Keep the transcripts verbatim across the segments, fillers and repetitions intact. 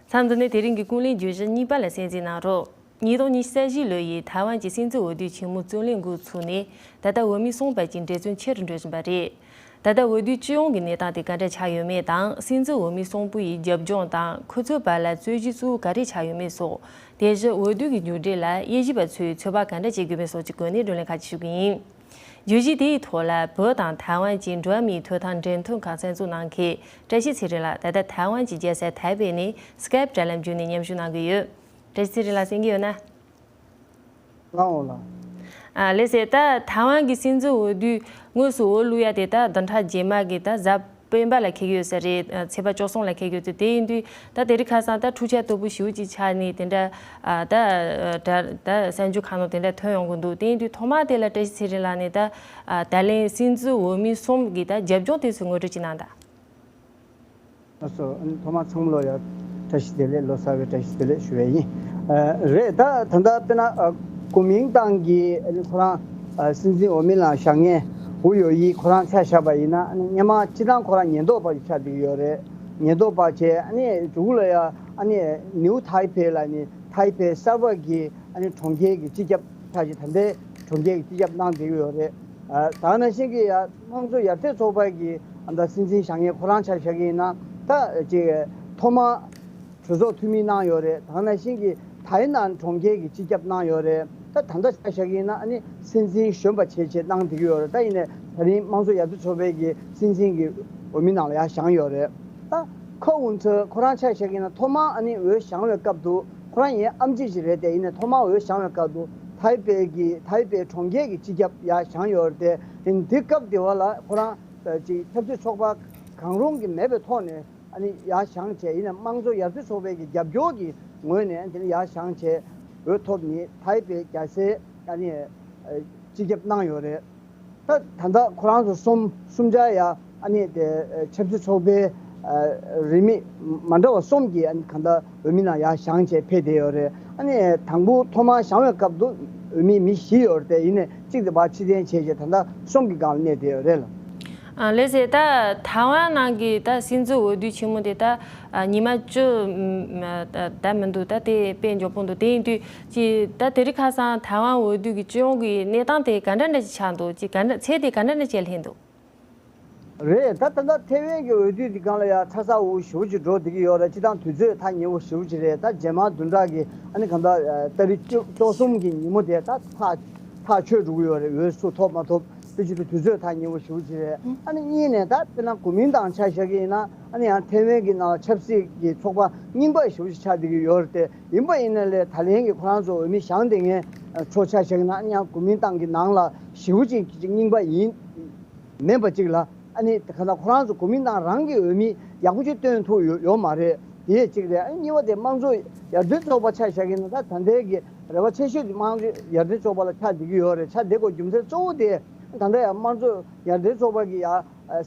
མཚམས་འདི་ནས་དེ་རིང་གི་ཀུན་གླེང་བརྗོད་གཞི་གཉིས་པ་ལ་གསན་གཟིགས་གནང་རོགས། ཉིས་སྟོང་ཉི་ཤུ་རྩ་བཞི་ལོ་ཡི་ཐའེ་ཝན་གྱི་སྲིད་འཛིན་འོས་བསྡུའི་ཆེན་མོ་རྩོད་ལེན་འགོ་ཚུགས་ནས་ད་ལྟ་འོས་མི་གསུམ་བར་གྱི་འབྲེལ་མཚམས་ཆེ་རུ་འགྲོ་བཞིན་པ་རེད། ད་ལྟ་འོས་བསྡུའི་སྤྱི་ཡོངས་ཀྱི་གནས་སྟངས་དེ་ག་འདྲ་ཆགས་ཡོད་མེད་དང་། སྲིད་འཛིན་འོས་མི་གསུམ་པོ་ཡི་རྒྱབ་ལྗོངས་དང་། ཁོ་ཚོའི་བར་ལ་རྩོད་གཞི་གཙོ་བོ་ག་རེ་ཆགས་ཡོད་མེད་སོགས། དེ་བཞིན་འོས་བསྡུ་གི་མཇུག་འབྲས་ལ་དབྱེ་ཞིབ་པ་ཚོས་ཚོད་དཔག་ག་འདྲ་བྱེད་དགོས་མིན་སོགས་ཀྱི་སྒོ་ནས་བགྲོ་གླེང་ཁག་ཅིག་ཞུ་གི་ཡིན། བརྗོད་གཞི་དེའི་ཐོག་ལ་བོད་དང་ཐའེ་ཝན་གྱི་འགྲོ་བ་མིའི་ཐོབ་ཐང་འབྲེལ་མཐུད་ཁང་གསར་འཛུགས་གནང་མཁན་བཀྲ་ཤིས་ཚེ་རིང་ལགས། ད་ལྟ་ཐའེ་ཝན་གྱི་རྒྱལ་ས་ཐའེ་པེ་ནས་སི་ཀའེབ་དྲ་ལམ་བརྒྱུད་ནས་མཉམ་ཞུགས་གནང་གི་ཡོད། བཀྲ་ཤིས་ཚེ་རིང་ལགས། གསན་གྱི་ཡོད་ན། ལགས་འོང་ལགས། ཨ། ལགས་སེ། ད་ཐའེ་ཝན་གྱི་སྲིད་འཛིན་འོས་བསྡུ་དངོས་སུ་འོས་བླུག་ཡ་དེ་ད་བདུན་ཕྲག་རྗེས་མ་གི་ད་གཟའ་སྤེན་པ་ལ་འཁེལ་གྱི་ཡོད་ས་རེད། ཨ། ཚེས་པ་བཅུ་གསུམ་ལ་འཁེལ་གྱི་ཡོད་ཚུལ། དེ་ཡིན་དུས་ད་དེ་རིང་ཁ་སང་ད་འཁྲུག་ཆ་དོད་པོ་ཞེ་པོ་ཅིག་ཆགས་ནས་དེ་འདྲ། ཨ། ད་ད་ད་གསར་འགྱུར་ཁག་ནང་དེ་འདྲ་ཐོན་ཡོང་གི་འདུག་དེ་ཡིན་དུས་ཐོག་མ་དེ་ལ་བཀྲ་ཤིས་ཚེ་རིང་ལགས་ནས་ད། ཨ། ད་ལན་སྲིད་འཛིན་འོས་མི་གསུམ་གྱི་ད་རྒྱབ་ལྗོངས་དེ་ཚོ་ངོ་སྤྲོད་ཅིག་གནང་དང་། ལགས་སོ། ཐོག་མར་ཚང་མ་ལ་ཡང་བཀྲ་ཤིས་བདེ་ལེགས། ལོ་གསར་བའི་བཀྲ་ཤིས་བདེ་ལེགས་ཞུ་བ་ཡིན། ཨ། རེད། ད་ད་ལྟ་དཔེར་ན། ཨ། གོ་མིང་ཏང་གི་ཁོ་རང་། ཨ། སྲིད་འཛིན་འོས་མི་ལ་བཞེངས་མཁན་ཧུའུ་ཡོ་ཡི་ཁོ་རང་ཆ་བཞག་པ་ཡིན་ན། སྔོན་མ་སྤྱིར་བཏང་ཁོ་རང་ཉེན་རྟོག་པ་ཆགས་བསྡད་ཡོད་རེད། ཉེན་རྟོག་པ་བྱས། ཨ་ནི་གཞུག་ལ་ཡང་ཨ་ནི་ནིའུ་ཐའེ་པེ་ལ་ནི་ཐའེ་པེ་གསར་པ་གི་ཨ་ནི་གྲོང་ཁྱེར་གྱི་སྤྱི་ཁྱབ་ཆགས་ཀྱི། ད་ལྟའི་གྲོང་ཁྱེར་གྱི་སྤྱི་ཁྱབ་གནང་བསྡད་ཀྱི་ཡོད་རེད། ཨ། ད་ནང་བཞིན་གྱི་ཡང་དམངས་གཙོ་ཡར་ཐོན་ཚོགས་པ་གི་ཨ་ད་སྲིད་འཛིན་བཞེངས་མཁན་ཁོ་རང་ཆ་བཞག་གི་ཡིན་ན། ད་ཅིག་ཐོག་མ་གྲོས་ཚོགས་འཐུས་མི་གནང་ཡོད་རེད། ད་ནང་བཞིན་གྱི་ཐའེ་ནན་གྲོང་ཁྱེར་གྱི་སྤྱི་ཁྱབ་གནང་ཡོད་རེད། ད་ད་ལྟ་ཆ་བཞག་གི་ཡིན་ན་ཨ་ནི་སྲིད་འཛིན་གཞོན་པ་བྱས་བྱས་གནང་བསྡད་ཀྱི་ཡོད་རེད། ད་ཡིན་ནའི་ད་རིང་དམངས་གཙོ་ཡར་ཐོན་ཚོགས་པའི་གི་སྲིད་འཛིན་གྱི་འོས་མི་ནང་ལ་ཡར་བཞེངས་ཡོད་རེད། ད་ཁོ་ཝུན་ཚོ་ཁོ་རང་ཆ་བཞག་གི་ཡིན་ན་ཐོག་མ་ཨ་ནི་འོས་བཞེངས་པའི་སྐབས་དུ། ཁོ་རང་ཡིན་ཨེམ་ཆི་ཞིག་རེད་དེ། ཡིན་ནའི་ཐོག་མ་འོས་བཞེངས་པའི་སྐབས་དུ་ཐའེ་པེ་གི་ཐའེ་པེ་གྲོང་ཁྱེར་གྱི་སྤྱི་ཁྱབ་ཡར་བཞེངས་ཡོད་རེད་དེ། ཡིན་དེ་སྐབས་དེ་བ་ལ་ཁོ་རང་ཅིག་ཆབ་སྲིད་ཚོགས་པ་གང་རུང་གི་མེད་པའི་ཐོག་ནས་ཨ་ནི་ཡར་བཞེངས་བྱས། ཡིན་ནའི་དམངས་གཙོ་ཡར་ཐོན་ཚོགས་པའི་གི་རྒྱབ་སྐྱོར་གྱི་ངོས་ནས་དེ་ནས་ཡར་བཞེངས་བྱས་འོས་ཐོབ་ནི་ཐའེ་པེ་རྒྱལ་སའི་ཨ་ནི་སྤྱི་ཁྱབ་གནང་ཡོད་རེད། ད་ད་ལྟ་ཁོ་རང་ཚོ་གསུམ་གསུམ་ཆ་ཡ་ཨ་ནི་དེ་ཆབ་སྲིད་ཚོགས་པའི་རིས་མེད་མ་འདྲ་བ་གསུམ་གྱི་ཨ་ནི་གང་ལྟར་འོས་མི་ནང་ཡར་བཞེངས་བྱས་ཕེབས་བསྡད་ཡོད་རེད། ཨ་ནི་དང་པོ་ཐོག་མར་བཞེངས་པའི་སྐབས་དུ་འོས་མི་མི་བཞི་ཡོད་རེད་དེ། ཡིན་ནའི་གཅིག་དེ་ཕར་ཕྱིར་འཐེན་བྱས་བྱས་ད་ལྟ་གསུམ་གྱི་སྒང་ལ་གནས་བསྡད་ཡོད་རེད་ལ། ཨ། ལགས་སེ། ད་ཐའེ་ཝན་ནང་གི་ད་སྲིད་འཛིན་འོས་བསྡུ་ཆེན་མོ་དེ་ད། ཨ། ཉི་མ་བཅུ་ད་མི་འདུག་ད་དེ་དཔེ་མགྱོགས་པོ་འདུག་དེ་ཡིན་དུས་ཅི་ད་དེ་རིང་ཁ་སང་ཐའེ་ཝན་འོས་བསྡུ་གི་སྤྱི་ཡོངས་ཀྱི་གནས་སྟངས་དེ་ག་འདྲ་འདྲ་ཅིག་ཆགས་འདུག་ཅི་ག་འདྲ་ཚད་དེ་ག་འདྲ་འདྲ་ཅིག་ལྷན་འདུག་རེད། ད་ད་ལྟ་ཐའེ་ཝན་གྱི་འོས་བསྡུ་འདི་སྒང་ལ་ཡང་ཚ་ཚ་འུར་འུར་ཞེ་པོ་ཅིག་འགྲོ་བསྡད་ཀྱི་ཡོད་རེད། སྤྱིར་བཏང་དུས་ཚོད་ཐག་ཉེ་བོ་ཞེ་པོ་ཅིག་རེད། ད་རྗེས་མ་བདུན་ཕྲག་གི་ཨ་ནི་གང་ལྟར་ཏ་རིག་བཅུ་གསུམ་གྱི་ཉིན་མོ་དེ་ད་ཐག་ཐག་ཆོད་འགྲོ་གི་ཡོད་རེད། འོས་སུ་ཐོབ་མ་ཐོབ་དེ་ཅིག་ཏུ་དུས་ཚོད་ཐག་ཉེ་བོ་ཞེ་པོ་ཅིག་རེད། ཨ་ནི་གཉིས་ནས་ད་དཔེར་ན་གོ་མིང་ཏང་ཆ་བཞག་གི་ཡིན་ན། ཨ་ནི་ཡང་ཐའེ་ཝན་གྱི་ནང་ཆབ་སྲིད་ཀྱི་ཚོགས་པ་རྙིང་པ་ཞེ་པོ་ཅིག་ཆགས་བསྡད་ཀྱི་ཡོད་རེད་དེ། ཡིན་པ་ཡིན་ན་ལས་ད་ལན་གྱི་ཁོ་རང་ཚོ་འོས་མི་བཞེངས་བསྡད་མཁན་ཚོ་ཆ་བཞག་གི་ཡིན་ན། ཨ་ནི་ཡང་གོ་མིང་ཏང་གི་ནང་ལ་ཞེ་པོ་ཅིག་རྙིང་པ་ཡིན་མིན་པ་ཅིག་ལ། ཨ་ནི་གང་ལྟར་ཁོ་རང་ཚོ་གོ་མིང་ཏང་རང་གི་འོས་མི་ཡག་པོ་ཅིག་བཏོན་ཐུབ་ཡོད་ཡོད་མ་རེད། དེ་གཅིག་རེད། ཨ་ནི་གཉིས་པ་དེ་དམངས་གཙོ་ཡར་ཐོན་ཚོགས་པ་ཆ་བཞག་གི་ཡིན་ན། ད་ད་ལྟའི་གི་རེ་བ་ཆེ་ཤོས་དེ་དམངས་གཙོ་ཡར་ཐོན་ཚོགས་པ་ལ་ཆགས་བསྡད་ཀྱི་ཡོད་རེད། ཆགས་བསྡད་དགོས་རྒྱུ་མཚན་གཙོ་བོ་དེ་ད་ལྟ་ཡང་དམངས་གཙོ་ཡར་ཐོན་ཚོགས་པ་གི་ཡ་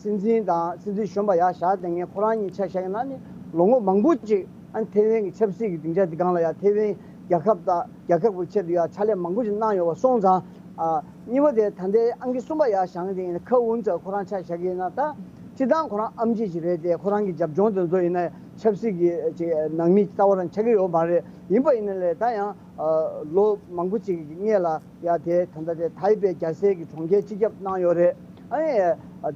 སྲིད་འཛིན་དང་སྲིད་འཛིན་གཞོན་པ་ཡར་བཞེངས་བསྡད་མཁན་ཁོ་རང་གཉིས་ཆ་བཞག་ཡིན་ན། ཨ་ནི་ལོ་ངོ་མང་པོ་ཅིག་ཨ་ནི་ཐའེ་ཝན་གྱི་ཆབ་སྲིད་ཀྱི་སྡིངས་ཆ་འདི་སྒང་ལ་ཡ་ཐའེ་ཝན་རྒྱལ་ཁབ་དང་རྒྱལ་ཁབ་ཀྱི་ཆེད་དུ་ཡ་ཕྱག་ལས་མང་པོ་ཅིག་གནང་ཡོད་པ་སོང་ཙང་། ཨ། གཉིས་པ་དེ་ད་ལྟའི་ཨང་ཀི་གསུམ་པ་ཡར་བཞེངས་དེ་ཡིན་ན། ཁ་ཝུན་ཚ་ཁོ་རང་ཆ་བཞག་གི་ཡིན་ན། ད་སྤྱིར་བཏང་ཁོ་རང་ཨེམ་ཆི་ཞིག་རེད་དེ། ཁོ་རང་གི་རྒྱབ་ལྗོངས་དེ་ཚོ་ཡིན་ན་ཆབ་སྲིད་ཀྱི་ཅིག་ནང་མི་རྩ་བ་རང་ཆགས་ཀྱི་ཡོད་མ་རེད། ཡིན་པ་ཡིན་ན་ལས་ད་ཡང་ལོ་མང་པོ་ཅིག་གི་སྔས་ལ་ཡ་དེ་ད་ལྟ་དེ་ཐའེ་པེ་རྒྱལ་སའི་གི་གྲོང་ཁྱེར་སྤྱི་ཁྱབ་གནང་ཡོད་རེད། ཨ་ནི་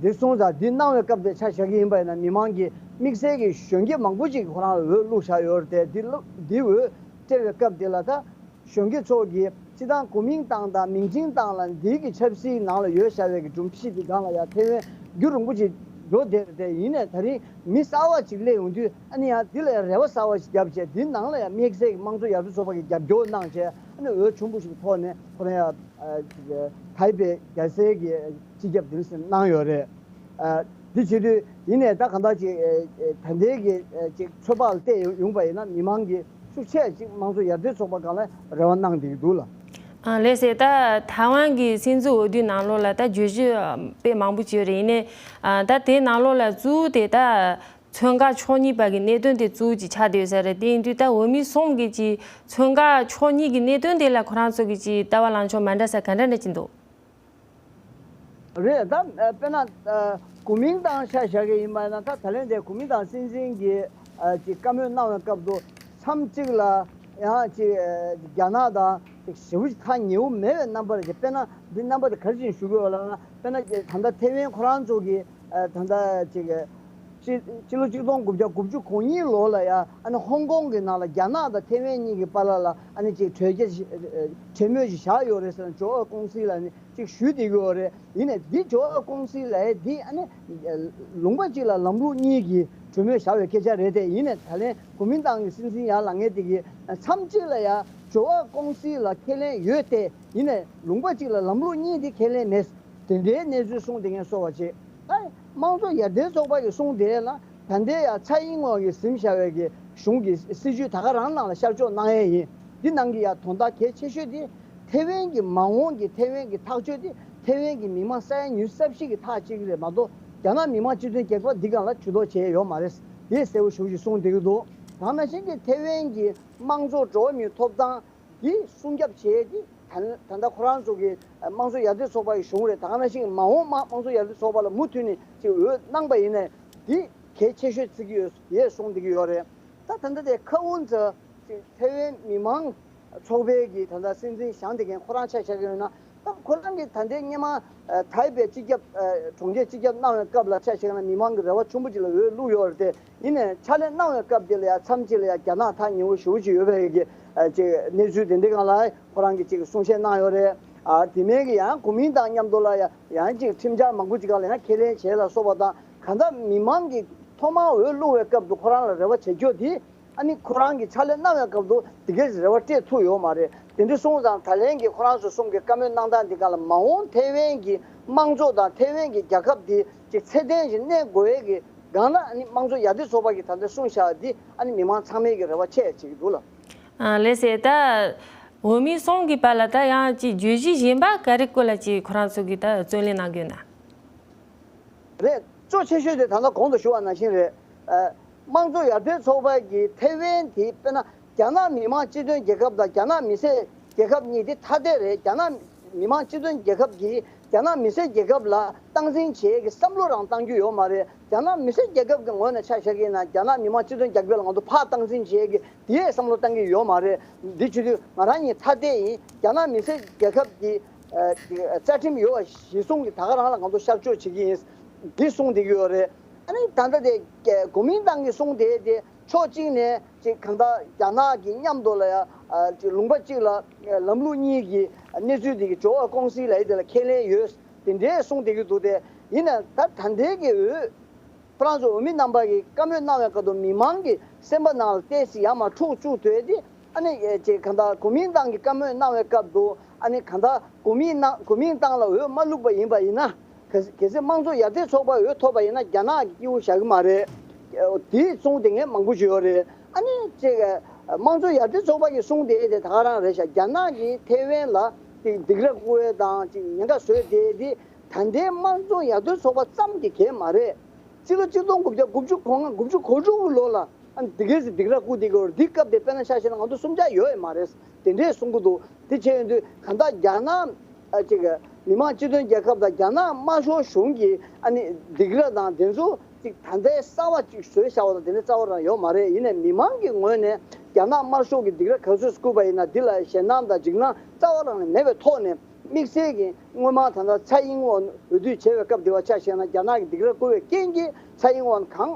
དེ་སོང་ཙང་འདི་གནང་བའི་སྐབས་དེ་ཆ་བཞག་གི་ཡིན་པ་ཡིན་ན། མི་མང་གི་དམིགས་བསལ་གྱི་གཞོན་སྐྱེས་མང་པོ་ཅིག་ཁོ་རང་འོས་བླུགས་བཞག་ཡོད་རེད་དེ། འདི་འོས་སྤྲད་པའི་སྐབས་དེ་ལ་ད་གཞོན་སྐྱེས་ཚོ་གིས་སྤྱིར་བཏང་གོ་མིང་ཏང་དང་མིང་ཆིང་ཏང་ལ་འདི་གི་ཆབ་སྲིད་ནང་ལ་ཡོད་བཞག་པའི་གི་སྒྲོམ་གཞི་འདི་སྒང་ལ་ཡ་ཐའེ་ཝན་རྒྱུན་རིང་པོ་ཅིག་འགྲོ་བསྡད་རེད། ཡིན་ནའི་ད་རིང་མི་གསར་བ་ཅིག་སླེབས་ཡོང་དུས། ཨ་ནི་ཡང་འདི་ལ་ཡ་རེ་བ་གསར་བ་ཞིག་བརྒྱབ་བྱས། འདི་ནང་ལ་ཡ་དམིགས་བསལ་གྱི་དམངས་གཙོ་ཡར་ཐོན་ཚོགས་པ་གི་རྒྱབ་སྐྱོར་གནང་བྱས། ཨ་ནི་འོས་ཆེན་པོ་ཞིག་གི་ཐོག་ནས་ཁོ་རང་ཡ་ཐའེ་པེ་རྒྱལ་སའི་གི་སྤྱི་ཁྱབ་འདི་ནས་གནང་ཡོད་རེད། ཨ། འདི་བྱེད་དུས་ཡིན་ནའི་ད་གང་ལྟར་ཅིག་ཨ། ད་ལྟའི་གི་ཨ། ཅིག་ཚོད་དཔག་ལ་བལྟས་ཡོང་ཡོང་པ་ཡིན་ན། མི་མང་གིས་ཤུགས་ཆེ་ཅིག་དམངས་གཙོ་ཡར་ཐོན་ཚོགས་པ་སྒང་ལ་རེ་བ་གནང་བསྡད་ཀྱི་འདུག་ལ། ཨ། ལགས་སེ། ད་ཐའེ་ཝན་གྱི་སྲིད་འཛིན་འོས་བསྡུའི་ནང་ལོགས་ལ་ད་བརྗོད་གཞི་དཔེ་མང་པོ་ཅིག་ཡོད་རེད། ཡིན་ནའི་ཨ། ད་དེའི་ནང་ལོགས་ལ་གཙོ་བོ་དེ་ད་མཚོན་ཁ་ཕྱོགས་གཉིས་བར་གྱི་གནད་དོན་དེ་གཙོ་བོ་ཅིག་ཆགས་བསྡད་ཡོད་ས་རེད། དེ་ཡིན་དུས་ད་འོས་མི་གསུམ་གྱི་ཅིག་མཚོན་ཁ་ཕྱོགས་གཉིས་ཀྱི་གནད་དོན་དེ་ལ་ཁོ་རང་ཚོ་གི་ཅིག་ལྟ་བ་ལངས་ཕྱོགས་མ་འདྲ་ས་ག་འདྲ་འདྲ་ཅིག་འདུག་རེད། ད་དཔེར་ན་གོ་མིང་ཏང་ཆ་བཞག་གི་ཡིན་པ་ན། ད་ད་ལན་དེ་གོ་མིང་ཏང་སྲིད་འཛིན་གྱི་ ཨ་ཅིག་བཀའ་མོལ་གནང་བའི་སྐབས་སུ་མཚམས་གཅིག་ལ་ཡང་ཅིག་ཨ་རྒྱ་ནག་དང་ཅིག་ཞེ་པོ་ཅིག་ཐག་ཉེ་བོ་མེད་པའི་རྣམ་པ་རེད། དཔེར་ན་འདི་རྣམ་པ་དེ་ག་རེ་བྱས་ནས་ཞུ་དགོས་པ་ལབ་ན། དཔེར་ན་ད་ལྟ་ཐེ་ཝན་ཁོ་རང་ཚོ་གི་ཨ་ད་ལྟ་ཅིག་ཕྱི་ཕྱི་ལོ་ཆིག་སྟོང་དགུ་བརྒྱ་དགུ་བཅུ་གོ་གཉིས་ལོ་ལ་ཡང་ཨ་ནི་ཧོང་ཀོང་གི་ནང་ལ་རྒྱ་ནག་དང་ཐེ་ཝན་གཉིས་ཀྱི་བར་ལ་ལ་ཨ་ནི་ཅིག་གྲོས་བརྒྱ་ཞིག་གྲོས་མོལ་ཞིག་བཞག་ཡོད་རེད་ཟེར་ན། ཇོ་ཨོ་ཀུང་སི་ལ་ནི་ཅིག་ཞུས་བསྡད་ཀྱི་ཡོད་རེད། ཡིན་ནའི་འདི་ཇོ་ཨོ་ཀུང་སི་ལ་འདི་ཨ་ནི་ལུང་པ་གཅིག་ལ་ལམ་ལུགས་གཉིས་ཀྱི་གྲོས་མོལ་བཞག་པའི་སྐད་ཆ་རེད་དེ། ཡིན་ནའི་ད་ལན་གོ་མིན་ཏང་གི་སྲིད་འཛིན་ཡར་ལངས་མཁན་དེ་གིས་མཚམས་གཅིག་ལ་ཡང་ཇོ་ཨོ་ཀུང་སི་ལ་ཁས་ལེན་ཡོད་དེ། ཡིན་ནའི་ལུང་པ་གཅིག་ལ་ལམ་ལུགས་གཉིས་དེ་ཁས་ལེན་མེད། དེ་འདྲའི་གནས་ཚུལ་གསུངས་བསྡད་མཁན་སོགས་པ་བྱས། ད་དམངས་གཙོ་ཡར་ཐོན་ཚོགས་པ་ཡིས་གསུངས་བསྡད་ན། ད་ལྟའི་ཡང་ཚེ་རིང་དབང་གིས་འཛིན་བཞག་པའི་གི་གཞུང་གི་སྲིད་བྱུས་ད་ག་རང་ནང་ལ་ཤར་ཕྱོགས་གནང་ཡས་ཡིན། འདི་ནང་གི་ཡང་དོན་དག་གལ་ཆེ་ཤོས་དེ་ཐེ་ཝན་གྱི་མ་འོངས་ཀྱི་ཐེ་ཝན་གྱི་ཐག་གཅོད་དེ་ཐེ་ཝན་གྱི་མི་མང་ས་ཡ་ཉི་ཤུ་རྩ་བཞི་གི་ཐག་གཅོད་ཀྱི་རེད་མ་གཏོགས། རྒྱ་ནག་མི་དམངས་སྤྱི་མཐུན་རྒྱལ་ཁབ་འདི་སྒང་ལ་ཇུས་གཏོགས་བྱས་ཡོད་མ་རེད། དེ་གསལ་པོ་ཞེ་པོ་ཞིག་གསུངས་བསྡད་ཀྱི་འདུག། ད་ནང་བཞིན་གྱི་ཐེ་ཝན་གྱི་དམངས་གཙོ་འགྲོ་བ་མིའི་ཐོབ་ཐང་འདི་སྲུང་སྐྱོབ་བྱས་ཏེ། ད་ད་ལྟ་ཁོ་རང་ཚོ་གི་དམངས་གཙོ་ཡར་ཐོན་ཚོགས་པ་ཡི་གཞུང་རེད། ད་ག་ནང་བཞིན་མ་འོངས་མ་དམངས་གཙོ་ཡར་ཐོན་ཚོགས་པ་ལ་མུ་མཐུད་ནས་ཅིག་འོས་གནང་པ་ཡིན་ནའི་འདི་གལ་ཆེ་ཤོས་བརྩི་གི་ཡོད་ཡས་གསུངས་བསྡད་ཀྱི་ཡོད་རེད། ད་ད་ལྟ་དེ་ཁ་དབུ་ཛ་ཅིག་ཐེ་ཝན་མི་མང་ཚོགས་པའི་གི་ད་ལྟ་སྲིད་འཛིན་བཞེངས་བསྡད་མཁན་ཁོ་རང་ཆ་བཞག་གི་ཡོད་ན། ད་ཁོ་རང་གིས་ད་ལྟའི་སྔོན་མ་ཨ་ཐའེ་པེ་སྤྱི་ཁྱབ་ཨ་གྲོང་ཁྱེར་སྤྱི་ཁྱབ་གནང་བའི་སྐབས་ལ་ཆ་བཞག་ན་མི་མང་གི་རེ་བ་ཆེན་པོ་ཅིག་ལ་འོས་བླུགས་ཡོད་རེད་དེ། ཡིན་ནའི་ཕྱག་ལས་གནང་བའི་སྐབས་དེ་ལ་ཡང་མཚམས་ཅིག་ལ་ཡང་རྒྱ་ནག་ཐག་ཉེ་བོ་ཞེ་པོ་ཅིག་ཡོད་པའི་གི་ཨ་ཅིག་གནས་ཚུལ་དེ་འདྲའི་སྒང་ལ་ཁོ་རང་གིས་ཅིག་གསུང་བཤད་གནང་ཡོད་རེད། ཨ་དེ་མིན་གི་ཡང་གོ་མིན་ཏང་མཉམ་དུ་ལ་ཡང་ཡང་ཅིག་ཁྲིམས་འཆར་མང་པོ་ཅིག་སྒང་ལ་ཡང་ཁས་ལེན་བྱས་ལ་སོགས་པ་དང་། གང་ལྟར་མི་མང་གིས་ཐོག་མར་འོས་བླུགས་པའི་སྐབས་དུ་ཁོ་རང་ལ་རེ་བ་བྱེད་རྒྱུ་དེ། ཨ་ནི་ཁོ་རང་གིས་ཕྱག་ལས་གནང་བའི་སྐབས་དུ་དེ་གའི་རེ་བ་སྤྲད་ཐུབ་ཡོད་མ་རེད། དེ་འདྲ་སོང་ཙང་ད་ལན་གྱི་ཁོ་རང་ཚོ་གསུམ་གྱི་བཀའ་མོལ་གནང་སྟངས་འདི་ག་ལ་མ་འོངས་ཐེ་ཝན་གྱི་དམངས་གཙོ་དང་ཐེ་ཝན་གྱི་རྒྱལ་ཁབ་འདི་ཅིག་ཚད་ལྡན་ཞིག་གནས་དགོས་ཡས་ཀྱི་སྒང་ལ། ཨ་ནི་དམངས་གཙོ་ཡར་ཐོན་ཚོགས་པ་གིས་ད་ལྟ་གསུངས་བཞག་འདི་ཨ་ནི་མི་མང་ཚང་མས་ཀྱི་རེ་བ་ཆེ་བྱེད་ཀྱི་འདུག་ལ། ཨ་ལགས་སེ། ད་འོས་མི་གསུམ་གྱི་བར་ལ་ད་ཡང་ཅིག་བརྗོད་གཞི་གཞན་པ་ག་རེ་སྐོར་ལ་ཅིག་ཁོ་རང་ཚོ་གིས་ད་རྩོད་གླེང་གནང་གི་ཡོད་ན། རེད། གཙོ་ཆེ་ཤོས་དེ་ད་ལྟ་གོང་དུ་ཞུ་བ་ནང་བཞིན་རེད། ཨ་དམངས་གཙོ་ཡར་ཐོན་ཚོགས་པ་གི་ཐེ་ཝན་དེ་དཔེར་ན་རྒྱ་ནག་མི་དམངས་སྤྱི་མཐུན་རྒྱལ་ཁབ་དང་རྒྱ་ནག་མི་སེར་རྒྱལ་ཁབ་གཉིས་དེ་ཐ་དད་རེད། རྒྱ་ནག་མི་དམངས་སྤྱི་མཐུན་རྒྱལ་ཁབ་ཀྱིས་རྒྱ་ནག་མི་སེར་རྒྱལ་ཁབ་ལ་སྟངས་འཛིན་བྱེད་ཀྱི་བསམ་བློ་རང་གཏང་རྒྱུ་ཡོད་མ་རེད། རྒྱ་ནག་མི་སེར་རྒྱལ་ཁབ་ཀྱི་ངོས་ནས་ཆ་བཞག་གི་ཡིན་ན་རྒྱ་ནག་མི་དམངས་སྤྱི་མཐུན་རྒྱལ་ཁབ་ལ་ང་ཚོ་ཕར་སྟངས་འཛིན་བྱེད་ཀྱི་དེའི་བསམ་བློ་གཏང་གི་ཡོད་མ་རེད། འདི་བྱེད་དུས་ང་རང་གཉིས་ཐ་དད་ཡིན། རྒྱ་ནག་མི་སེར་རྒྱལ་ཁབ་ཀྱི་ཨ་རྩ་ཁྲིམས་ཡོད་པ་གཞིར་བཟུང་གི་ད་ག་རང་ལ་ང་ཚོ་ཤར་ཕྱོགས་བྱེད་ཀྱི་ཡིན། འདི་གསུངས་བསྡད་ཀྱི་ཡོད་རེད། ཨ་ནི་ད་ལྟ་དེ་གོ་མིན་ཏང་གིས་གསུངས་བསྡད་དེ་ཕྱོགས་གཅིག་ནས་ཅིག་གང་ལྟར་རྒྱ་ནག་གི་མཉམ་དུ་ལ་ཡ་ཨ་ཅིག་ལུང་པ་གཅིག་ལ་ལམ་ལུགས་གཉིས་ཀྱི་གནས་ཚུལ་དེ་གི་ཇོ་ཨོ་ཀུང་སི་ལ་ཡི་དེ་ལ་ཁས་ལེན་ཡོད། དེ་འདྲའི་གསུངས་བསྡད་ཀྱི་འདུག་སྟེ། ཡིན་ནའི་ད་ད་ལྟའི་གི་འོས་ཁོ་རང་ཚོ་འོས་མི་རྣམ་པ་གིས་བཀའ་མོལ་གནང་བའི་སྐབས་དུ་མི་མང་གི་སེམས་པ་ནང་ལ་ཏོག་ཙམ་ཡར་མར་འཁྲུག་བཅུག་འདོད་དེ། ཨ་ནི་ཨེ་ཅེ་གང་ལྟར་གོ་མིན་ཏང་གིས་བཀའ་མོལ་གནང་བའི་སྐབས་དུ་ཨ་ནི་གང་ལྟར་གོ་མིན་ནང་གོ་མིན་ཏང་ལ་འོས་མ་བླུགས་པ་ཡིན་པ་ཡིན་ན། གལ་གལ་སྲིད་དམངས་གཙོ་ཡར་ཐོན་ཚོགས་པ་འོས་ཐོབ་པ་ཡིན་ན་རྒྱ་ནག་གི་སྐྱིད་པོ་བཞག་གི་མ་རེད། དེ་གསུངས་དེ་ངས་མང་པོ་ཞུ་ཡོད་རེད། ཨ་ནི་ཅེ་དམངས་གཙོ་ཡར་ཐོན་ཚོགས་པ་གིས་གསུངས་དེ་དེ་ད་ག་རང་རེད་ཤག་རྒྱ་ནག་གིས་ཐེ་ཝན་ལ་སྡིགས་ར་བསྐུལ་བ་དང་ཅིག་ཉེན་ཁ་བཟོས་དེ་དེ། ད་ལྟའི་དམངས་གཙོ་ཡར་ཐོན་ཚོགས་པ་ཙམ་གྱི་གལ་མ་རེད། སྤྱི་ལོ་ཆིག་སྟོང་དགུ་བརྒྱ་དགུ་བཅུ་གོ་ལྔ་དགུ་བཅུ་གོ་དྲུག་ལོ་ལ་ཨ་ནི་འདི་གས་སུ་སྡིགས་ར་བསྐུལ་དེ་གོ་འདི་སྐབས་དེ་དཔེར་ན་ཆ་བཞག་ན་ང་ཚོ་གསུམ་ཆ་ཡོད་ཡོད་མ་རེད། དེ་འདྲས་གསུང་གི་འདུག། དེ་བྱས་ཡོང་དུས་གང་ལྟར་རྒྱ་ནག་ཨ་ཅིག་མི་དམངས་སྤྱི་མཐུན་རྒྱལ་ཁབ་དང་རྒྱ་ནག་དམར་ཤོག་གཞུང་གིས་ཨ་ནི་སྡིགས་ར་དང་དེ་ཚོ་ཅིག་ད་ལྟའི་གསར་བ་ཅིག་བཟོས་བཞག་པ་དང་དེ་འདྲ་རྩ་བ་རང་ཡོད་མ་རེད། ཡིན་ནའི་མི་མང་གི་ངོས་ནས་རྒྱ་ནག་དམར་ཤོག་གིས་སྡིགས་ར་ག་ཚོད་བསྐུལ་བ་ཡིན་ན་འདི་ལ་ཞེད་སྣང་དང་འཇིགས་སྣང་རྩ་བ་རང་ནས་མེད་པའི་ཐོག་ནས། དམིགས་བསལ་གྱི་སྔོན་མ་ད་ལྟ་ཚའེ་ཨིན་ཝན་འོས་བསྡུ་བྱས་པའི་སྐབས་དེ་བ་ཆ་བཞག་ན་རྒྱ་ནག་གི་སྡིགས་ར་བསྐུལ་བའི་རྐྱེན་གྱིས་ཚའེ་ཨིན་ཝན་གང་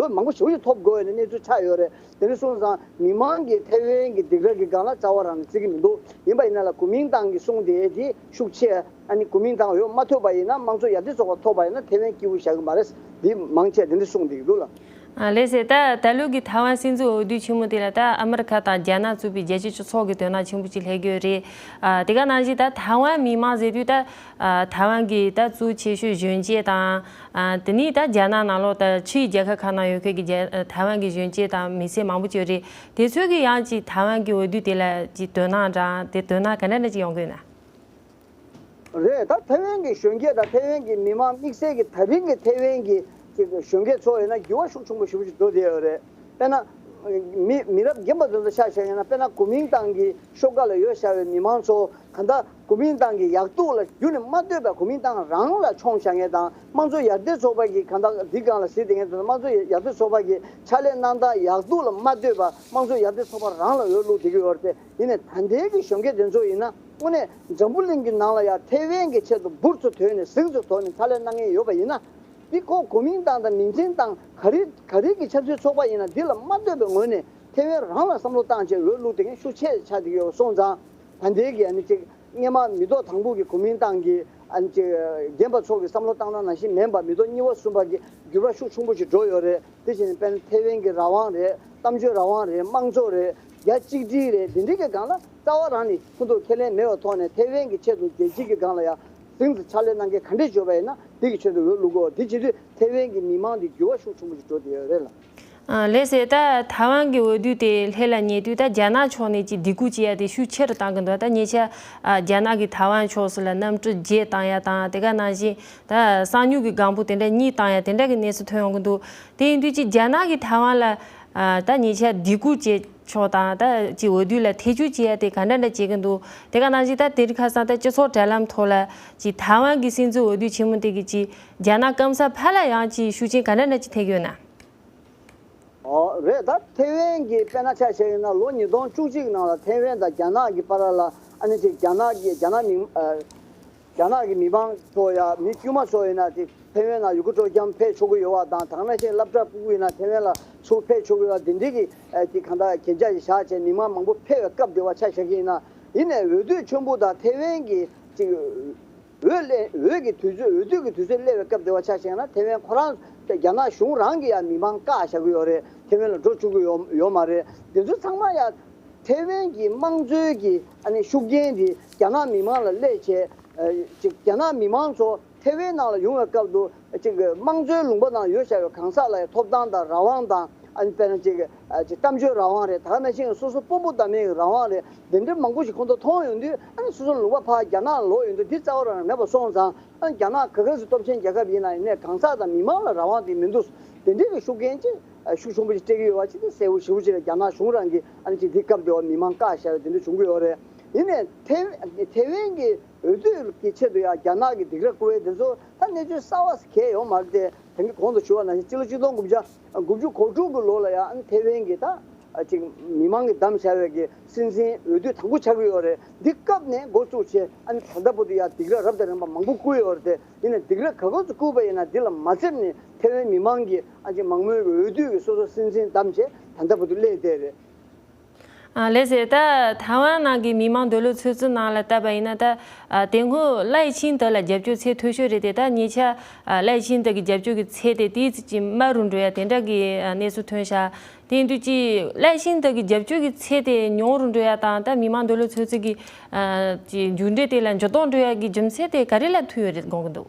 འོས་མང་པོ་ཞེ་པོ་ཅིག་ཐོབ་དགོས་ཡོད་ནས་གནས་ཚུལ་ཆགས་ཡོད་རེད། དེ་འདྲ་སོང་ཙང་མི་མང་གིས་ཐེ་ཝན་གྱི་སྡིགས་ར་གི་སྒང་ལ་རྩ་བ་རང་ནས་བརྩི་གི་མི་འདུག། ཡིན་པ་ཡིན་ན་ལ་གོ་མིན་ཏང་གིས་གསུངས་དེ་དེ་ཤུགས་ཆེ། ཨ་ནི་གོ་མིན་ཏང་འོས་མ་ཐོབ་པ་ཡིན་ན་དམངས་གཙོ་ཡར་ཐོན་ཚོགས་པ་ཐོབ་པ་ཡིན་ན་ཐེ་ཝན་སྐྱིད་པོ་བཞག་གི་མ་རེད། འདི་མང་ཆེ་དེ་འདྲ་གསུངས་བསྡད་ཀྱི་འདུག་ལ། ཨ་ལགས་སེ། ད་ད་ལོ་གི་ཐའེ་ཝན་སྲིད་འཛིན་འོས་བསྡུ་ཆེན་མོ་དེ་ལ་ད་ཨ་མི་རི་ཁ་དང་རྒྱ་ནག་གཙོས་པའི་རྒྱལ་སྤྱིའི་སྤྱི་ཚོགས་ཀྱི་དོ་སྣང་ཆེན་པོ་ཅིག་སླེབས་ཀྱི་ཡོད་རེད། ཨ་དེ་ག་ནང་བཞིན་ད་ཐའེ་ཝན་མི་མང་ཟེར་དུས་ད་ཨ་ཐའེ་ཝན་གྱི་ད་གཙོ་ཆེ་ཤོས་གཞོན་སྐྱེས་དང་། ཨ་དེ་ནས་ད་རྒྱ་ནག་ནང་ལོགས་ད་ཕྱིའི་རྒྱལ་ཁབ་ཁག་ནང་ཡོད་མཁན་གྱི་རྒྱ་ཐའེ་ཝན་གྱི་གཞོན་སྐྱེས་དང་མི་སེར་མང་པོ་ཅིག་ཡོད་རེད། དེ་ཚོས་ཀྱིས་ཡང་ཅིག་ཐའེ་ཝན་གྱི་འོས་བསྡུ་དེ་ལ་ཅིག་དོ་སྣང་དང་དེ་དོ་སྣང་ག་འདྲ་འདྲ་ཅིག་ཡོང་གི་ཡོད་ན། རེད། ད་ཐེ་ཝན་གྱི་གཞོན་སྐྱེས་དང་ཐེ་ཝན་གྱི་མི་མང་དམིགས་བསལ་གྱི་ད་རིང་གི་ཐེ་ཝན་གྱི་ཅིག་གཞོན་སྐྱེས་ཚོ་ཡིན་ན་འགྱུར་བ་ཤུགས་ཆེན་པོ་ཞེ་པོ་ཅིག་འགྲོ་བསྡད་ཡོད་རེད། དཔེར་ན་ མི་མི་རབས་རྒན་པ་དེ་ཚོ་ཆ་བཞག་ཡིན་ན། དཔེར་ན་གོ་མིང་ཏང་གི་ཤོག་ཁག་ལ་ཡོད་བཞག་པའི་མི་མང་ཚོ་གང་ལྟར་གོ་མིང་ཏང་གི་ཡག་སྡུག་ལ་རྒྱུན་ནས་མ་ལྟོས་པར་གོ་མིང་ཏང་རང་ལ་མཆོང་བཞག་མཁན་དང་། དམངས་གཙོ་ཡར་ཐོན་ཚོགས་པ་གི་གང་ལྟར་འདི་སྒང་ལ་གཟིགས་བསྡད་མཁན་དེ་ཚོ། དམངས་གཙོ་ཡར་ཐོན་ཚོགས་པ་གི་ཕྱག་ལས་གནང་སྟངས་ཡག་སྡུག་ལ་མ་ལྟོས་པར་དམངས་གཙོ་ཡར་ཐོན་ཚོགས་པ་རང་ལ་འོས་བླུགས་བསྡད་ཀྱི་ཡོད་རེད་དེ། ཡིན་ནའི་ད་ལྟའི་གི་གཞོན་སྐྱེས་དེ་ཚོ་ཡིན་ན། དངོས་གནས་འཛམ་བུ་གླིང་གི་ནང་ལ་ཡང་ཐེ་ཝན་གྱི་ཆེད་དུ་འབུར་ཚུ་དོན་ནས་གཟེངས་ཚུ་དོར་ནས་ཕྱག་ལས་གནང་མཁན་ཡོད་པ་ཡིན་ན། འདི་ཁོ་གོ་མིང་ཏང་དང་མིང་ཆེན་ཏང་ག་རེ་ག་རེ་གི་ཆབ་སྲིད་ཚོགས་པ་ཡིན་ན། འདི་ལ་མ་ལྟོས་པའི་ངོས་ནས་ཐེ་ཝན་རང་ལ་བསམ་བློ་བཏང་བྱས་འོས་བླུགས་དེ་མཁན་ཤུགས་ཆེ་ཆགས་བསྡད་ཀྱི་ཡོད་པ་སོང་ཙང་། ད་ལྟའི་གི་ཨ་ནི་ཅིག་སྔོན་མ་མི་ཐོག་དང་པོ་གི་གོ་མིང་ཏང་གི་ཨ་ནི་ཅིག་རྒན་པ་ཚོ་གི་བསམ་བློ་བཏང་སྟངས་ནང་བཞིན་མིན་པ། མི་ཐོག་གཉིས་པ་གསུམ་པ་གི་འགྱུར་བ་ཤུགས་ཆེན་པོ་ཞིག་འགྲོ་ཡོད་རེད། དེ་བཞིན་དཔེར་ན་ཐེ་ཝན་གྱི་རང་དབང་རེད། གཏམ་བརྗོད་རང་དབང་རེད། དམངས་གཙོ་རེད། རྒྱ་གཅིག་སྒྲིལ་རེད། འདི་འདྲའི་གི་སྒང་ལ་རྩ་བ་རང་ནས་ཁོང་ཚོ་ཁས་ལེན་མེད་པའི་ཐོག་ནས་ཐེ་ཝན་གྱི་ཆེད་དུ་རྒྱལ་སྤྱི་གི་སྒང་ལ་ཡང་གཟེངས་སུ་ཕྱག་ལས་གནང་མཁན་ག་འདྲས་བྱོས་པ་ཡིན་ན། འདི་གི་ཆེད་དུ་འོས་བླུག་དགོས། འདི་བྱེད་དུས་ཐེ་ཝན་གྱི་མི་མང་འདི་འགྱུར་བ་ཤུགས་ཆེན་པོ་ཞིག་འགྲོ་བསྡད་ཡོད་རེད་ལ། ཨ། ལགས་སེ། ད་ཐའེ་ཝན་གྱི་འོས་བསྡུ་དེ་ལྷན་ལ་ཉེ་དུས། ད་རྒྱ་ནག་ཕྱོགས་ནས་ཀྱི་སྡིགས་སྐུལ་བྱེད་ཡ་དེ་ཤུགས་ཆེ་རུ་བཏང་གི་འདུག་ད་ཉེ་ཆར། ཨ། རྒྱ་ནག་གིས་ཐའེ་ཝན་ཕྱོགས་སུ་ལ་གནམ་གྲུ་བརྒྱད་བཏང་ཡ་དང་། དེ་ག་ནང་བཞིན་ད་གསང་མྱུལ་གྱི་སྒང་པོ་དེ་འདྲ་གཉིས་བཏང་ཡ་དེ་འདྲ་གི་གནས་ཚུལ་ཐོན་ཡོང་གི་འདུག་དེ་ཡིན་དུས་ཀྱི་རྒྱ་ནག་གིས་ཐའེ་ཝན་ལ། ཨ། ད་ཉེ་ཆར་སྡིགས་སྐུལ་བྱེད་ཕྱོགས་དང་། ད་ཀྱི་འོས་བསྡུ་ལ་ཐེ་བྱུས་བྱེད་ཡ་དེ་ག་འདྲ་འདྲ་བྱེད་ཀྱི་འདུག་དེ་ག་ནང་བཞིན་ད་དེ་རིང་ཁ་སང་ད་སྤྱི་ཚོགས་དྲ་ལམ་ཐོག་ལ་ཀྱི་ཐའེ་ཝན་གྱི་སྲིད་འཛིན་འོས་བསྡུ་ཆེན་མོ་དེ་གི་ཀྱི་རྒྱ་ནག་སྐམ་ས་ཕར་ལ་ཡང་ཀྱི་ཤུགས་རྐྱེན་ག་འདྲ་འདྲ་ཅིག་ཐེབས་ཡོད་ན། ཨོ་རེད། ད་ཐེ་ཝན་གྱི་དཔེར་ན་ཆ་བཞག་ཡིན་ན། ལོ་ཉིས་སྟོང་བཅུ་གཅིག་ནང་ལ་ཐེ་ཝན་དང་རྒྱ་ནག་གི་བར་ལ་ཨ་ནི་ཅིག་རྒྱ་ནག་གི་རྒྱ་ནག་མི་ཨ་རྒྱ་ནག་གི་མི་མང་ཚོ་ཡ་མི་དཀྱུས་མ་ཚོ་ཡིན་ན། དེ་ཐེ་ཝན་ལ་ཡུལ་སྐོར་སྤྲོ་འཆམ་ཕེབས་ཆོག་གི་ཡོད་པ་དང་། དེ་ག་ནང་བཞིན་སློབ་གྲྭ་ཕྲུ་གུ་ཡིན་ན་ཐེ་ཝན་ལ་ཚུར་ཕེབས་ཆོག་གི་ཡོད་པ། དེ་འདྲའི་གི་ཨ་དེ་གང་ལྟར་གན་རྒྱ་ཞིག་བཞག་བྱས་མི་མང་མང་པོ་ཕེབས་པའི་སྐབས་དེ་བ་ཆ་བཞག་གི་ཡིན་ན། ཡིན་ནའི་འོས་བསྡུ་ཆེན་པོ་དང་ཐེ་ཝན་གྱི་ཅིག་འོས་ལེན། འོས་ཀྱི་དུས་ཚོད། འོས་བསྡུ་གི་དུས་ཚོད་སླེབས་པའི་སྐབས་དེ་བ་ཆ་བཞག་ན། ཐེ་ཝན་ཁོ་རང་རྒྱ་ནག་གཞུང་རང་གིས་ཡང་མི་མང་བཀག་བཞག་གི་ཡོད་རེད། ཐེ་ཝན་ལ་འགྲོ་བཅུག་གི་ཡོད་ཡོད་མ་རེད། དེ་ཚོ་ཚང་མ་ཡང་ཐེ་ཝན་གྱི་དམངས་གཙོའི་གི་ཨ་ནི་ཤུགས་རྐྱེན་དེ་རྒྱ་ནག་མི་མང་ལ་སླེབས་བྱས། ཨ་ཅིག་རྒྱ་ནག་མི་མང་ཚོ་ཐེ་ཝན་ནང་ལ་ཡོང་བའི་སྐབས་དུ་ཅིག་དམངས་གཙོའི་ལུང་པ་ནང་ཡོད་བཞག་པའི་གང་ཟག་ལ་ཡང་ཐོབ་ཐང་དང་རང་དབང་དང་། ཨ་ནི་དཔེར་ན་ཅིག་ཨ་ཅིག་གཏམ་བརྗོད་རང་དབང་རེད། ད་ག་ནང་བཞིན་སོ་སོ་དཔོན་པོ་བདག་མེད་ཀྱི་རང་དབང་རེད། འདི་འདྲ་མང་པོ་ཞིག་ཁོང་ཚོ་མཐོང་ཡོང་དུས། ཨ་ནི་སོ་སོ་ལུང་པ་ཕར་རྒྱ་ནག་ལ་ལོག་ཡོང་དུས། འདི་རྩ་བ་རང་མེད་པ་སོང་ཙང་། ཨ་ནི་རྒྱ་ནག་ག་ག་ཚོད་སྟོབས་ཆེན་རྒྱལ་ཁབ་ཡིན་ན་ཡིན་ནའི་གང་ཟག་དང་མི་མང་ལ་རང་དབང་དེ་མི་འདུག་དེ་འདྲའི་གི་ཤུགས་རྐྱེན་ཅིག་ཨ་ཤུགས་ཆེན་པོ་ཞིག་སྤྲད་ཀྱི་ཡོད་པ་ཅིག་དེ་གསལ་པོ་ཞེ་པོ་ཅིག་ལ། རྒྱ་ནག་གཞུང་རང་གིས་ཨ་ནི་ཅིག་འདི་སྐབས་དེ་བ་མི་མང་བཀག་བཞག་པ་དེ་འདྲ་བྱུང་གི་ཡོད་རེད། ཡིན་ནའི་ཐེ་ཐེ་ཝན་གྱི་འོས་བསྡུ་གི་ཆེད་དུ་ཡང་རྒྱ་ནག་གི་སྡིགས་ར་བསྐུལ་བ་དེ་ཚོ་ད་གནས་ཚུལ་གསར་པ་ཞིག་གང་ཡང་ཡོད་མ་རེད་དེ། དེང་གི་གོང་དུ་ཞུ་བ་ནང་བཞིན་སྤྱི་ལོ་ཆིག་སྟོང་དགུ་བརྒྱ་དགུ་བཅུ་གོ་དྲུག་གི་ལོ་ལ་ཡང་ཨ་ནི་ཐེ་ཝན་གྱི་ད་ཨ་ཅིག་མི་མང་གིས་བདམས་བཞག་པའི་གི་སྲིད་འཛིན་འོས་བསྡུ་དང་པོ་ཆགས་ཀྱི་ཡོད་རེད། འདི་སྐབས་ནས་འགོ་བཙུགས་བྱས། ཨ་ནི་ད་ལྟ་བར་དུ་ཡང་སྡིགས་ར་རབ་དང་རིམ་པ་མང་པོ་བསྐུལ་ཡོད་རེད་དེ། ཡིན་ནའི་སྡིགས་ར་ག་ག་ཚོད་བསྐུལ་བ་ཡིན་ན། འདི་ལ་མ་ཚེམས་ནས་ཐེ་ཝན་མི་མང་གིས་ཨ་ཅིག་མང་མོས་ཀྱི་འོས་བསྡུ་གི་སོ་སོ་སྲིད་འཛིན་བདམས་བྱས། ད་ལྟ་བར་དུ་སླེབས་བསྡད་རེད། ཨ། ལགས་སེ། ད་ཐའེ་ཝན་ནང་གི་མི་མང་འདོད་བློ་ཚོད་རྩིས་ནང་ལ་བལྟས་པ་ཡིན་ན། ད་ཨ་དེ་སྔོན་ལའེ་ཆིང་ཏེ་ལ་རྒྱབ་སྐྱོར་ཚད་མཐོ་ཤོས་རེད་དེ། ད་ཉེ་ཆར་ཨ་ལའེ་ཆིང་ཏེ་གི་རྒྱབ་སྐྱོར་གྱི་ཚད་དེ་ཏོག་ཙམ་ཅིག་དམའ་རུ་འགྲོ་ཡ་དེ་འདྲ་གི་ཨ་གནས་ཚུལ་ཐོན་ཤག་དེ་ཡིན་དུས་ཀྱི་ལའེ་ཆིང་ཏེ་གི་རྒྱབ་སྐྱོར་གྱི་ཚད་དེ་ཉུང་རུ་འགྲོ་ཡ་དང་། ད་མི་མང་འདོད་བློ་ཚོད་རྩིས་ཀྱི་ཨ་ཀྱི་མཇུག་འབྲས་དེ་ལ་འགྱུར་ལྡོག་འགྲོ་ཡ་གི་རྒྱུ་མཚན་དེ་ག་རེ་ལ་ཐུག་ཡོད་རེད་དགོངས་ཀྱི་འདུག་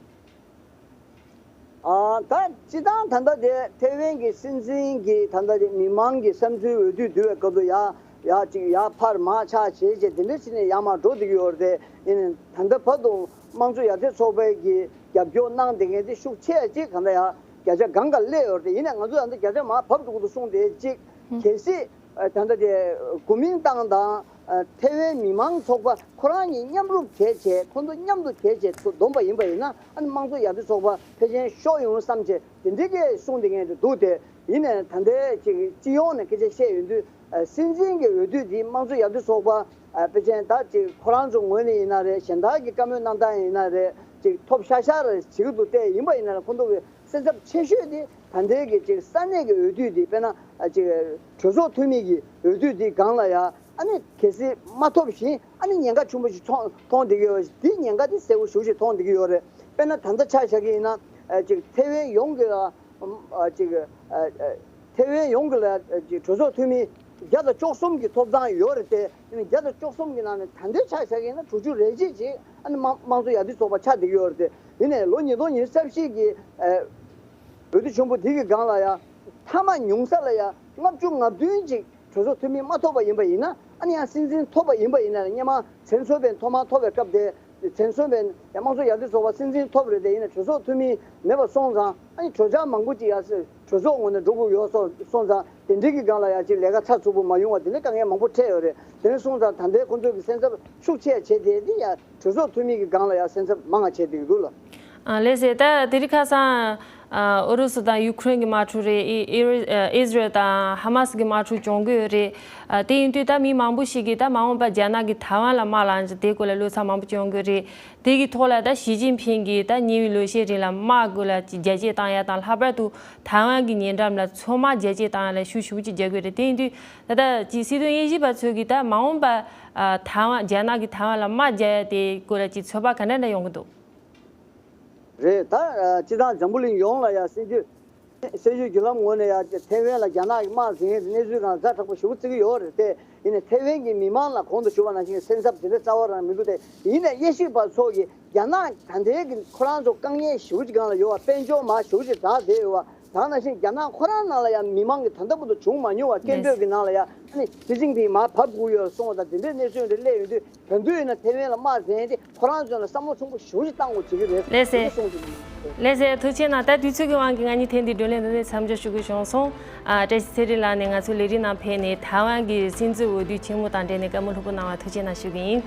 ཨ། ད་སྤྱིར་བཏང་ད་ལྟ་དེ་ཐེ་ཝན་གྱི་སྲིད་འཛིན་གྱི་ད་ལྟ་དེ་མི་མང་གི་བསམ་ཚུལ་འོས་བསྡུ་བསྡུ་བའི་སྐབས་དུ་ཡར་ཡར་ཅིག་ཡར་ཕར་མར་ཆག་བྱས་བྱས་དེ་འདྲ་བྱས་ནས་ཡར་མར་འགྲོ་བསྡད་ཀྱི་ཡོད་རེད་དེ། ཡིན་ནའི་ད་ལྟ་བར་དུ་དམངས་གཙོ་ཡར་ཐོན་ཚོགས་པའི་གི་རྒྱབ་སྐྱོར་གནང་བསྡད་མཁན་དེ་ཤུགས་ཆེ་ཅིག་གང་ལྟར་ཡར་བརྒྱ་ཆ་གང་ག་སླེབས་ཡོད་རེད་དེ། ཡིན་ནའི་ང་ཚོ་ད་ལྟ་བརྒྱ་ཆ་མར་བབས་འགྲོ་གི་འདུག་གསུངས་བསྡད་ཅིག་ཨུ། གལ་སྲིད་ཨ་ད་ལྟ་དེ་གོ་མིང་ཏང་དང་ཨ་ཐེ་ཝན་མི་མང་ཚོགས་པ་ཁོ་རང་གཉིས་མཉམ་རུབ་བྱས་བྱས། ཁོ་ཚོ་མཉམ་དུ་བྱས་བྱས་བསྡོམས་པ་ཡིན་པ་ཡིན་ན། ཨ་ནི་དམངས་གཙོ་ཡར་ཐོན་ཚོགས་པ་ཕལ་ཆེར་ཤོར་ཡོང་བསམ་བྱས་དེ་འདྲའི་གི་གསུངས་བསྡད་མཁན་དེ་འདུག་སྟེ། ཡིན་ནའི་ད་ལྟའི་ཅིག་སྤྱི་ཡོངས་ནས་སྐད་ཆ་བཤད་ཡོང་དུས། ཨ་སྲིད་འཛིན་གྱི་འོས་བསྡུ་འདི་དམངས་གཙོ་ཡར་ཐོན་ཚོགས་པ་ཨ་ཕལ་ཆེར་ད་ཅིག་ཁོ་རང་ཚོ་ངོས་ནས་ཡིན་ན་རེད། གཞན་དག་གི་བཀའ་མོལ་གནང་སྟངས་ཡིན་ན་རེད། ཅིག་ཐོབ་ཤག་ཤག་རེ་བྱེད་ཀྱི་འདུག་སྟེ། ཡིན་པ་ཡིན་ན་རེད། ཁོ་ཚོ་གི་སེམས་འཚབ་ཆེ་ཤོས་དེ་ད་ལྟའི་གི་ཅིག་ས་གནས་ཀྱི་འོས་བསྡུ་དེ། དཔེར་ན་ཨ་ཅིག་གྲོས་ཚོགས་འཐུས་མི་གི་འོས་བསྡུ་དེ་སྒང་ལ་ཡ་ཨ་ནི་གལ་སྲིད་མ་ཐོབ་བཞིན་ཨ་ནི་ཉེན་ཁ་ཆེན་པོ་ཞིག་མཐོང་མཐོང་བསྡད་ཀྱི་ཡོད། དེ་ཉེན་ཁ་དེ་གསལ་པོ་ཞེ་པོ་ཞིག་མཐོང་བསྡད་ཀྱི་ཡོད་རེད། དཔེར་ན་ད་ལྟ་ཆ་བཞག་གི་ཡིན་ན། ཨ་ཅིག་ཐེ་ཝན་ཡོངས་ཀྱི་ལ་ཨ་ཅིག་ཨ་ཨ་ཐེ་ཝན་ཡོངས་ཀྱི་ལ་ཨ་ཅིག་གྲོས་ཚོགས་འཐུས་མི་བརྒྱ་དང་བཅུ་གསུམ་གྱི་ཐོབ་ཐང་ཡོད་རེད་དེ། ཡིན་ནའི་བརྒྱ་དང་བཅུ་གསུམ་གྱི་ནང་ནས་ད་ལྟའི་ཆ་བཞག་གི་ཡིན་ན་དྲུག་ཅུ་རེ་གཅིག་ཅིག་ཨ་ནི་དམངས་དམངས་གཙོ་ཡར་ཐོན་ཚོགས་པ་ཆགས་བསྡད་ཀྱི་ཡོད་རེད་དེ། ཡིན་ནའི་ལོ་ཉིས་སྟོང་ཉི་ཤུ་རྩ་བཞི་གི་ཨ་འོས་བསྡུ་ཆེན་པོ་འདི་གི་སྒང་ལ་ཡ་མཐའ་མ་ཉུང་ས་ལ་ཡ་ལྔ་བཅུ་ང་བདུན་ཅིག་གྲོས་ཚོགས་འཐུས་མི་མ་ཐོབ་པ་ཡིན་པ་ཡིན་ན། ཨ་ནི་ཡང་སྲིད་འཛིན་ཐོབ་པ་ཡིན་པ་ཡིན་ན། སྔོན་མ་ཚེ་བསོད་དཔལ་ཐོག་མར་ཐོབ་པའི་སྐབས་དེ། ཚེ་བསོད་དཔལ་དམངས་གཙོ་ཡར་ཐོན་ཚོགས་པ་སྲིད་འཛིན་ཐོབ་རེད་དེ། ཡིན་ན་གྲོས་ཚོགས་འཐུས་མི་མེད་པ་སོང་ཙང་ ཨ་ནི་གྲོས་འཆར་མང་པོ་ཅིག་ཡར་སེ་གྲོས་ཚོགས་ངོས་ནས་འགྲོ་དགོས་ཡོད་སོང་སོང་ཙང་དེ་འདྲའི་གི་སྒང་ལ་ཡ་ཅིག་ལས་ཀ་ཚགས་ཚུད་པོ་མ་ཡོང་བ་དེ་འདྲའི་དཀའ་ངལ་མང་པོ་འཕྲད་ཡོད་རེད། དེ་འདྲ་སོང་ཙང་ད་ལྟའི་ཁོང་ཚོ་གི་སེམས་འཚབ་ཤུགས་ཆེ་བྱས་དེ་འདི་ཡ་གྲོས་ཚོགས་འཐུས་མི་གི་སྒང་ལ་ཡ་སེམས་འཚབ་མང་བ་བྱས་བསྡད་ཀྱི་འདུག་ལ། ཨ་ལགས་སེ། ད་དེ་རིང་ཁ་སང་ཨ་ཨུ་རུ་སུ་དང་ཡུ་ཁུ་རེན་གྱི་དམག་འཁྲུག་རེད། ཨི་ཨི་རི་ཨ་ཨི་ཟི་རལ་དང་ཧ་མ་སི་གི་དམག་འཁྲུག་བྱུང་གི་ཡོད་རེད། ཨ་དེ་ཡིན་དུས་ད་མི་མང་པོ་ཞིག་གིས་ད་མ་འོངས་པ་རྒྱ་ནག་གིས་ཐའེ་ཝན་ལ་དམག་ལངས་ཀྱི་དེ་སྐོར་ལ་བློ་འཚབ་མང་པོ་བྱུང་གི་རེད། དེ་གི་ཐོག་ལ་ད་ཞི་ཅིན་ཕིང་གིས་ད་ཉེ་བའི་ལོ་ཤས་རིང་ལ་དམག་སྒོ་ལ་ཅིག་རྒྱ་སྐྱེད་བཏང་ཡ་དང་། ལྷག་པར་དུ་ཐའེ་ཝན་གྱི་ཉེ་འགྲམ་ལ་མཚོ་དམག་རྒྱ་སྐྱེད་བཏང་ཡ་ལ་ཤུགས་ཞེ་པོ་ཅིག་རྒྱག་གི་རེད། དེ་ཡིན་དུས་ད་ལྟ་ཅིག་སྲིད་དོན་དབྱེ་ཞིབ་པ་ཚོས་གིས་ད་མ་འོངས་པ་ཨ་ཐའེ་ཝན་རྒྱ་ནག་གིས་ཐའེ་ཝན་ལ་དམག་རྒྱག་ཡ་དེ་སྐོར་ལ་ཅིག་ཚོད་དཔག་ག་འདྲ་འདྲ་ཡོང་གི་འདུག་རེད། ད་ཨ་སྤྱིར་བཏང་འཛམ་བུ་གླིང་ཡོངས་ལ་ཡ་སྲིད་ཇུས་སྲིད་ཇུས་བརྒྱུད་ལམ་ངོས་ནས་ཡ་ཐའེ་ཝན་ལ་རྒྱ་ནག་གིས་དམག་འཛིང་ཡས་ཀྱི་གནས་ཚུལ་གང་ཛ་དྲག་པོ་ཞེ་པོ་བརྩི་གི་ཡོད་རེད་དེ། ཡིན་ནའི་ཐའེ་ཝན་གྱི་མི་མང་ལ་གོང་དུ་ཞུས་པ་ནང་བཞིན་སེམས་འཚབ་དེ་འདྲ་རྩ་བ་རང་མི་འདུག་སྟེ། ཡིན་ནའི་དབྱེ་ཞིབ་པ་ཚོ་གིས་རྒྱ་ནག་ད་ལྟའི་གི་ཁོ་རང་ཚོ་དཀའ་ངལ་ཞེ་པོ་ཅིག་སྒང་ལ་ཡོད་པ། དཔལ་འབྱོར་མར་ཞེ་པོ་ཅིག་དྲག་བསྡད་ཡོད་པ། དེ་ནང་བཞིན་རྒྱ་ནག་ཁོ་རང་ནང་ལ་ཡང་མི་མང་གི་ད་ལྟ་བར་དུ་བྱུང་མ་མྱོང་བ་སྐད་འབོད་ཀྱི་ནང་ལ་ཡང་ཨ་ནི་ཞི་ཅིན་ཕིང་མར་བབས་དགོས་ཡོད་གསུངས་པ་དང་དེ་འདྲའི་གནས་ཚུལ་འདི་སླེབས་ཡོང་དུས། ད་དུང་ཡིན་ན་ཐའེ་ཝན་ལ་དམག་འཛིང་ཡས་དེ་ཁོ་རང་ཚོ་ལ་བསམ་བློ་ཆུང་པོ་ཞེ་པོ་ཅིག་བཏང་དགོས་བྱེད་ཀྱི་རེད། ལགས་སེ། དེ་གསུངས་ཀྱི་འདུག་ལགས་སེ། ཐུགས་རྗེ་གནང་། ད་དུས་ཚོད་ཀྱི་དབང་གིས་ང་གཉིས་ཐེངས་འདིའི་བགྲོ་གླེང་འདི་ནས་མཚམས་འཇོག་ཞུ་དགོས་བྱུང་སོང་། ཨ་བཀྲ་ཤིས་ཚེ་རིང་ལགས་ནས་ང་ཚོའི་ལས་རིམ་ནང་ཕེབས་ནས་ཐའེ་ཝན་གྱི་སྲིད་འཛིན་འོས་བསྡུ་ཆེན་མོ་དང་འབྲེལ་ནས་བཀའ་མོལ་ལྷུག་པོ་གནང་བར་ཐུགས་རྗེ་གནང་ཞུ་གི་ཡིན།